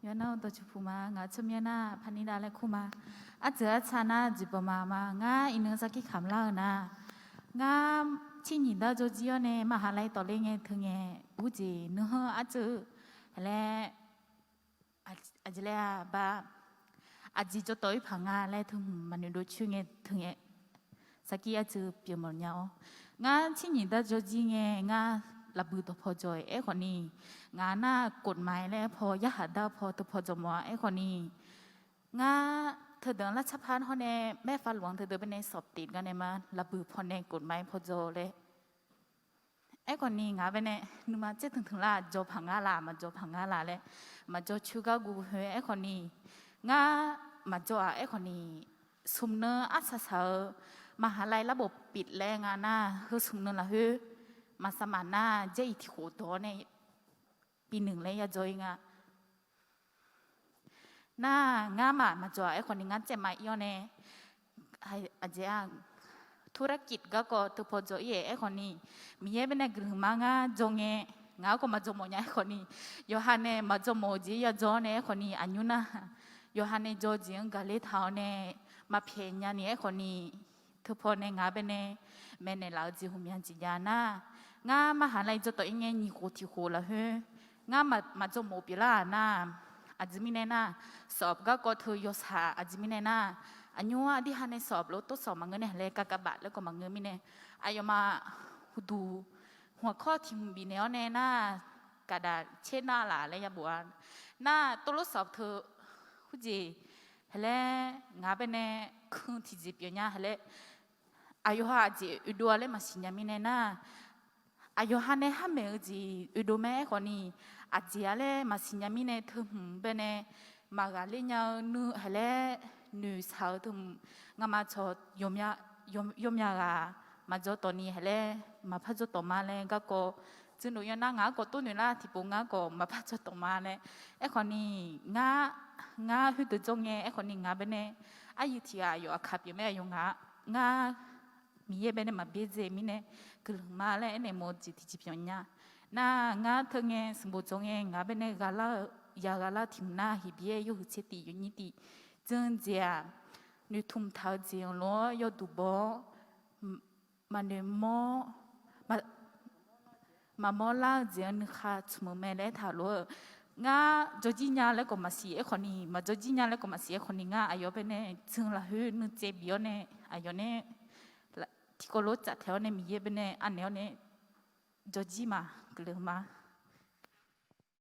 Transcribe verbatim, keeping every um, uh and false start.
Yawnar-eu dawqtsuif puq ma, ngaq-euq tsawrmyanr nar Panida laer kur ma. Arjeuq artsaq nar jeqbawq ma ma, ngar iqnan sarkir kamq lar-eu nar, ngar tser nyiq dar jawr jir-awr nae maqha laer tawfler ngae teu ngae, urjeq nuihanr arceuv-eu laer, aqjeq laer-aq ba, aqjeq jawrtawf-ir paq nga laer teu hmq maqnoeq dov coer ngae teu ngae, sarkir arceuv pyeuf mawf nya-awr, ngar tser nyiq dar jawr jir ngae ngar lafbuiq dawqpaw dzaw-aer khawfni, ngaq nar kotmai laer paw yarhaq dar paw teu paw dzaw mawf-a. Aerkhawfni, ngar teudeuq-anr lar tsarpar hawr nae maerfar lof-anr teudeuq baenae sawf tif gar nae ma, lafbuiq pawnae kotmai paw dzaw laer. Aerkhawfni ngaq baenae nuima tser tmq tmq lar, jawr paq ngar laf maqjawr paq ngar laf laer maqjawr coer gar guv heu. Aerkhawfni, ngar maqjawr-aq aerkhawfni, smq nan arsaq saq-eu maqha laer larbof pif laer nga nar, heu smq nan lafkhoer maqsar maqnar jaer-iq tiq khof dawq-awr nae, pif nmq laer yadzaw-ir nga. Nar, ngar maf maqjawr-aq aerkhawfni ngar tsaevma ir-awr nae, aqjeq-aq, turarkif garkawv teu paw dzaw ir-aer aerkhawfni, Miqyaer baenae guiqlanq ma ngar jawr ngae, ngaq-anr khawf maqjawr mawf nya aerkhawfni, yawqha nae maqjawr mawf-eu jeq yadzaw-awr nae aerkhawfni aqnymr nar, yawqha nae jawr-eu jeq-anr gaqler taq-awr nae maqpyaeq nyani aerkhawfni, teu paw nae ngaq baenae maeqnaeq laf-eu jeq ghawqmya jeq jav nar, ngar maqha laer jawr tawf ir ngae nyiq khof tiq khof lafkhoer, ngar maqjawr mawf pyeuflar-aq nar, aqjeq mirnae nar, sawf garkawv teu yawshaq aqjeq mirnae nar, aqnymr ardirha nae sawf lof-aer tov sawf maqngeur nae ha laer kakav baf laer kawv maqngeur mirnae, aqyawfmaf huqduq hmq-aq kawr tiq hmq bifnaeq-awr nae nar, kaqdaq caer nar laf laer yabof-a. Nar tov lof sawf teu khoerjeq ha laer ngaq baenae keun tiqjeq pyeuf nya ha laer, aqyawf-aq aqjeq oedov-a laer maqsiq nya mirnae nar, aqyawf ha nae har maeq-eu jeq oedov mae aerkhawfni, aqjeq-a laer maqsiq nya mirnae teu hmq baenae maqghaqler nya-eu nuihaeq laer noeqshaq-eu teu hmq, ngamaf cawq yawmya ghaq maqjawr tawfni ha laer maqpar jawr tawf ma laer garkawv, tsuinoeq yawnar ngaq-anr khawf tov noeq lar tiqpov ngar khawf maqpar jawr tawf ma laer. Aerkhawfni, ngar, ngar khoerdeuq jawr ngae aerkhawfni ngaq baenae, aryuif tiq ghaq aqyawf aqkaq pyeuf mae aqyawf ngaq, ngar Miqyaer baenae maqbyaerdzae mirnae guiqlanq ma laer aernaeq mawf-eu jeq tiqjeq pyeuf nya. Nar, ngar teu ngae sanqbof dzawr ngae ngaq baenae ghaqlar-eu, ya ghaqlar tiq hmq nar, Heqbyaer yawhuiq tser tif yawnyir tif, janr-eu jeq-aq, noeqtmq taq-eu jeq-anr lof-aer yawduq baw-awr, maqnoeq mawr, maqmawr lar-eu jeq-anr nuikha tsmq-eu mae laer aertaq lof-aer, ngar jawrjir nya laer khawf maqsiq aerkhawfni, maqjawrjir nya laer khawf maqsiq aerkhawfni, ngar aqyawf baenae jan lafkhoer nuitsaev bif-awr nae, aqyawf nae tiqkawv lof tsaf taeq-awr nae Miqyaer baenae anaeq-awr nae jawrjir ma, guiqlanq ma.